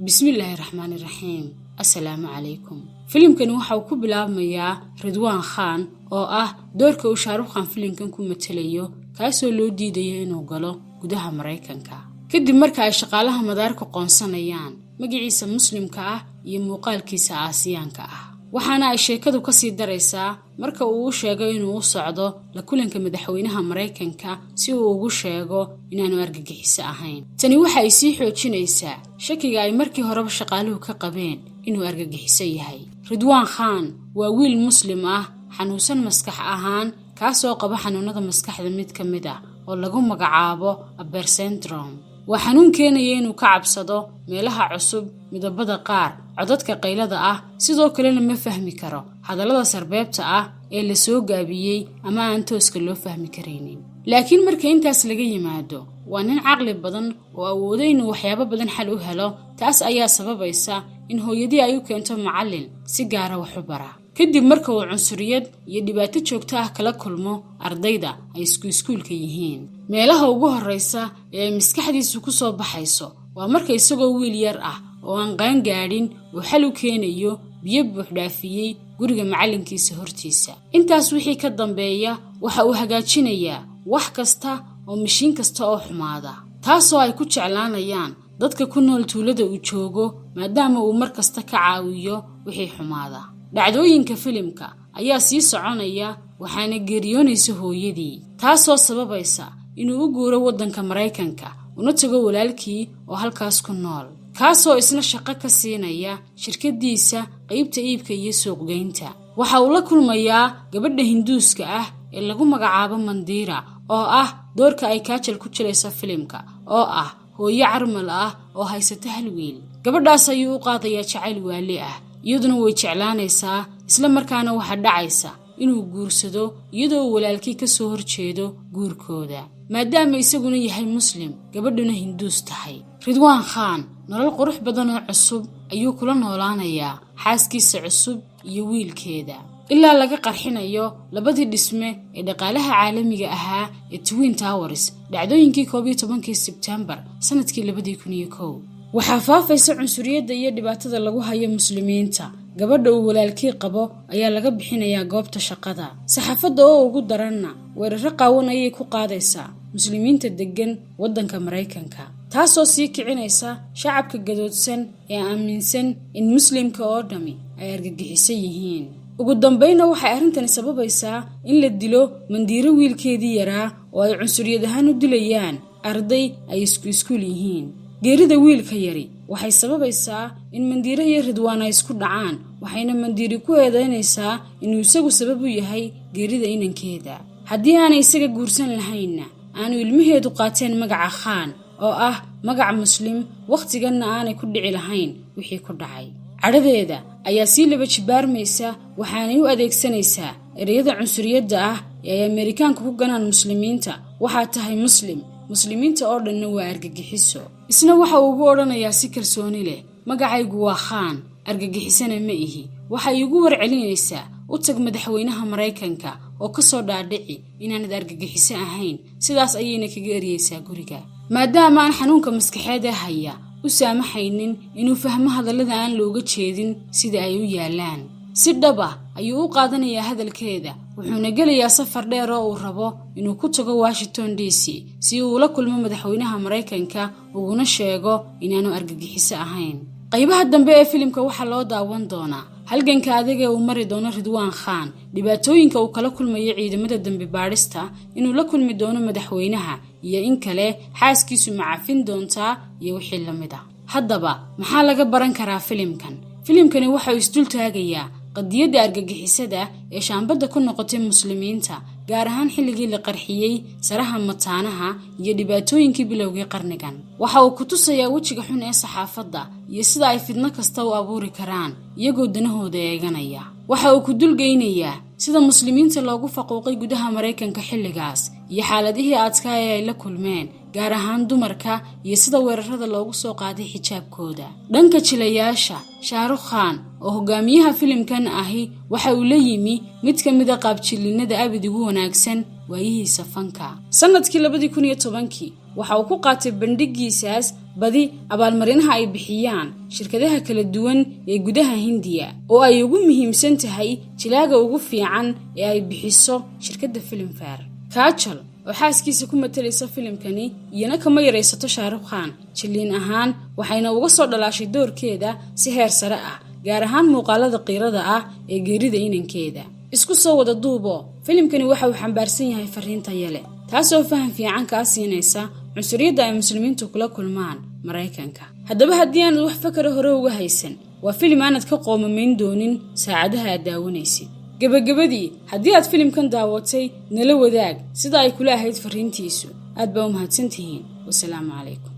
Bismillaahi raxmaani raxiim. Assalaamu calaykum. Filimkani waxa uu ku bilaabmayaa Ridwaan Khan, oo ah doorka uu Shaarukh Khan filimkan ku matalayo, kaasoo loo diidayo inuu galo gudaha Maraykanka, kadib marka ay shaqaalaha madaarka qoonsanayaan magaciisa Muslimka ah iyo muuqaalkiisa Aasiyaanka ah. Waxaana ay sheekadu kasii daraysaa marka uu u sheego inuu u socdo la kulanka madaxweynaha Maraykanka, si uu ugu sheego inaanu argagixiso ahayn. Tani waxa ay sii xoojinaysaa shakiga ay markii horeba shaqaaluhu ka qabeen inuu argagixiso yahay. Ridwaan Khan waa wiil Muslim ah, xanuunsan maskax ahaan, kaasoo qaba xanuunada maskaxda mid ka mid ah oo lagu magacaabo Asperger syndrome. Waa xanuun keenaya inuu ka cabsado meelaha cusub, midabada qaar, codadka qaylada ah. Sidoo kalena ma fahmi karo hadallada sarbeebta ah ee la soo gaabiyey ama aan tooska loo fahmi karaynin. Laakiin marka intaas laga yimaado, waa nin caqli badan oo awoodo inuu waxyaabo badan xal u helo. Taas ayaa sababaysa in hooyadii ay u keento macallin si gaara wax u bara, kadib marka uu cunsuriyad iyo dhibaato joogto ah kala kulmo ardayda ay isku iskuulka yihiin. Meelaha ugu horreysa ee ay maskaxdiisu ku soo baxayso waa marka isagoo wiil yar ah oo aan qaangaadhin uu xal u keenayo biyo buuxdhaafiyey guriga macallinkiisa hortiisa. Intaas wixii ka dambeeya, waxa uu hagaajinayaa wax kasta oo mashiin kasta oo xumaada, taasoo ay ku jeclaanayaan dadka ku nool tuulada uu joogo, maadaama uu mar kasta ka caawiyo wixii xumaada. Dhacdooyinka filimka ayaa sii soconaya, waxaana geeriyoonaysa hooyadii, taasoo sababaysa inuu u guuro waddanka Maraykanka, una tago walaalkii oo halkaas ku nool, kaasoo isna shaqo ka siinaya shirkadiisa qeybta iibka iyo suuqgeynta. Waxa uu la kulmayaa gabadha Hinduuska ah ee lagu magacaabo Mandira, oo ah doorka ay Kaajal ku jilaysa filimka, oo ah hooyo carmal ah oo haysata hal wiil. Gabadhaas ayuu u qaadayaa jacayl waali ah, iyaduna way jeclaanaysaa. Isla markaana waxaa dhacaysa inuu guursado, iyadoo uu walaalkii ka soo horjeedo guurkooda, maadaama isaguna yahay Muslim, gabadhuna Hinduus tahay. Ridwaan Khan nolol qurux badan oo cusub ayuu kula noolaanayaa xaaskiisa cusub iyo wiilkeeda, ilaa laga qarxinayo labadii dhisme ee dhaqaalaha caalamiga ahaa ee Twin Towers, dhacdooyinkii 11-kii Sebtembar sanadkii 2001. Waxaa faafaysa cunsuriyadda iyo dhibaatada lagu hayo Muslimiinta. Gabadha uu walaalkii qabo ayaa laga bixinayaa goobta shaqada. Saxaafadda oo ugu daranna weeraro qaawan ayay ku qaadaysaa Muslimiinta deggan waddanka Maraykanka, taasoo sii kicinaysa shacabka gadoodsan ee aaminsan in Muslimka oo dhammi ay argagixiso yihiin. Ugu dambayna waxay arrintani sababaysaa in la dilo Mandiiro wiilkeedii yaraa, oo ay cunsuriyad ahaan u dilayaan arday ay isku iskuul yihiin. Geerida wiilka yari waxay sababaysaa in Mandiiro iyo Ridwaan ay isku dhacaan, waxayna Mandiiri ku eedeynaysaa inuu isagu sabab u yahay geerida inankeeda, haddii aanay isaga guursan lahaynna aanu ilmaheedu qaateen magaca Khaan, oo ah magac Muslim, wakhtiganna aanay ku dhici lahayn wixii ku dhacay. Cadhadeeda ayaa sii laba jibaarmaysa, waxaanay u adeegsanaysaa ereyada cunsuriyadda ah ee ay Ameerikaanku ku ganaan Muslimiinta: "Waxaa tahay Muslim, Muslimiinta oo dhanna waa argagixiso." Isna waxa uu ugu odhanayaa si kalsooni leh: "Magacaygu waa Khaan, argagixisana ma ihi." Waxay igu warcelinaysaa: "U tag madaxweynaha Maraykanka oo ka soo dhaadhici inaanad argagixiso ahayn." Sidaas ayayna kaga eryeysaa guriga, maadaama aan xanuunka maskaxeed ee haya u saamaxaynin inuu fahmo hadallada aan looga jeedin sida ay u yaallaan. Si dhab ah ayuu u qaadanayaa hadalkeeda, wuxuuna gelayaa safar dheer oo uu rabo inuu ku tago Washington DC, si uu ula kulmo madaxweynaha Maraykanka, uguna sheego inaanu argagixiso ahayn. Qaybaha dambe ee filimka waxaa loo daawan doonaa halganka adag ee uu mari doono Ridwaan Khan, dhibaatooyinka uu kala kulmayo ciidamada dembi baadhista, inuu la kulmi doono madaxweynaha iyo in kale, xaaskiisu ma cafin doontaa iyo wixii la mid ah. Haddaba, maxaa laga baran karaa filimkan? Filimkani waxa uu isdul taagayaa qadiyadda argagixisada ee shaambadda ku noqotay Muslimiinta, gaar ahaan xilligii la qarxiyey saraha mataanaha iyo dhibaatooyinkii bilowgii qarnigan. Waxa uu ku tusayaa wejiga xun ee saxaafadda iyo sida ay fidno kasta u abuuri karaan iyagoo danahooda eeganaya. Waxa uu ku dulgeynayaa sida Muslimiinta loogu faquuqay gudaha Maraykanka xilligaas iyo xaaladihii adkaa ee ay la kulmeen, gaar ahaan dumarka, iyo sida weerarada loogu soo qaaday xijaabkooda. Dhanka jilayaasha, Shaarukh Khan oo hogaamiyaha filimkan ahi waxa uu la yimi mid ka mid a qaabjilinnada abid ugu wanaagsan waayihiisa fanka. Sanadkii 2010-kii Waxa uu ku qaatay bandhigiisaas badi abaalmarinaha ay bixiyaan shirkadaha kala duwan ee gudaha Hindiya, oo ay ugu muhiimsan tahay jilaaga ugu fiican ee ay bixiso shirkadda Filmfare. Kajol oo xaaskiisa ku matalaysa filimkani iyana kama yaraysato Shahrukh Khan jilliin ahaan, waxayna uga soo dhalaashay doorkeeda si heer sare ah, gaar ahaan muuqaalada qiirada ah ee geerida inankeeda. Isku soo wada duubo, filimkani waxa uu xambaarsan yahay fariin tayo leh, taasoo faham fiican kaa siinaysa cunsuriyadda ay Muslimiintu kula kulmaan Maraykanka. Haddaba haddii aanad wax fakara hore uga haysan, waa filim aanad ka qoomamayn doonin saacadaha aad daawanaysid. Gebagabadii, haddii aad filimkan daawatay, nala wadaag sida ay kula ahayd fariintiisu. Aad baa u mahadsantihiin. Wasalaamu calaykum.